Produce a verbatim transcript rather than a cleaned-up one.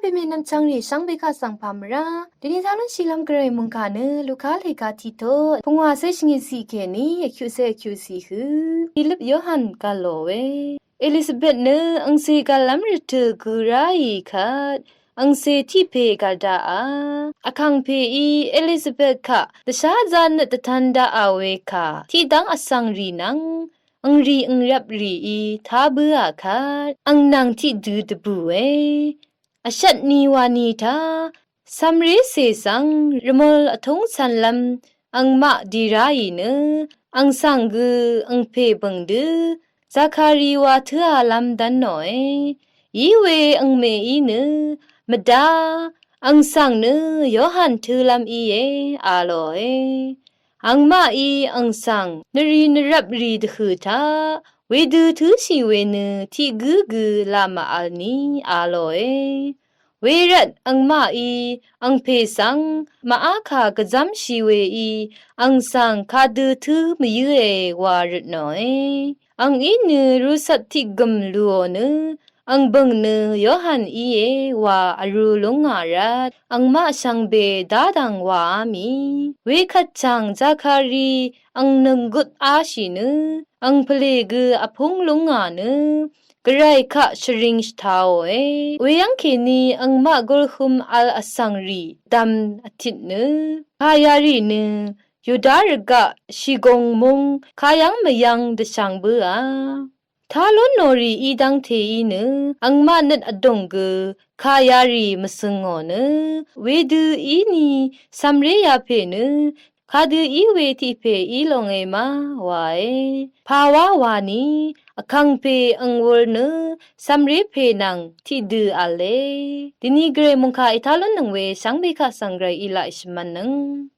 Pèmè nvmchvngrì shvngbe kaq svng pàmvrá dvni taq lúnshìlv́m gvray mòngkà nø Luka lèga tiqtoq pungwàcé shvngìciq kèní vkyuqcé vkyuqciq hø Pilip Yohan gv̀l lò we. Elisabet nø angcè gv̀llv́m rvtø̀ gø ráì kvt angcè tiq pè gv̀l daqà. Vkàngpèí Elisabet kaq dvsházā nøt dvtv̄n daqà we kà tiqdv́ng vsvng rì nvng angrì angrvp rìí tá bǿà kvt ang nvng tiqdø dvbùe. Vshvt ni wani taq cv̄mré cè svng rvmøl vtúng cv̄nlv́m angmaq di ráì nø ang svng gø angpè bø̀ng dø Zakari wa tǿālv́m dv́n nòe. Iwe angmèí nø mvdá ang svng nø Yohan tǿlv́m íe a lòe. Angmaqí ang svng nvrì nvrvp rì dvhø̀ taq wedø tǿshì we nø tiq gǿ gø laq màvl ni a lòe. Wervt angmaqí angpè svng màá kà gvzv́mshì weí ang svng kadø tǿ mvyǿe wa røt nòe. Ang í nø rūcvp tiq gø̀m lùò nø ang bø̀ng nø Yohan íe wa vrū lúngà rvt angmaq shvngbe dádv̀ng wàá mì. Wekvt chàng Zakari ang nønggut áshì nø ang pvlè gø vpúng lúngà nø gvray kaq shvring shvtaòe. Weyv́ng kèní angmaq gurhøm vl vsvng rì dvm vtit nø kà yarì nø Yuda rvgaq shìgùng múng kayv́ng mvyv̄ng dvshvng bǿà. Tá lún nò rì í dv́ngte í nø angmaq nøt vdùng gø kà yarì mvsø̀ngò nø wedø íni cv̄mré yapè nø kadø í we tiq pè í longe ma wae. Pàwá wani vkàngpè ang wūr nø cv̄mré pè nvng tiqdø v̄le. Dvni gvray mòngkà ètá lúnnøng we shvngbe kaq svng gvray í laq shvmv̄nnøng.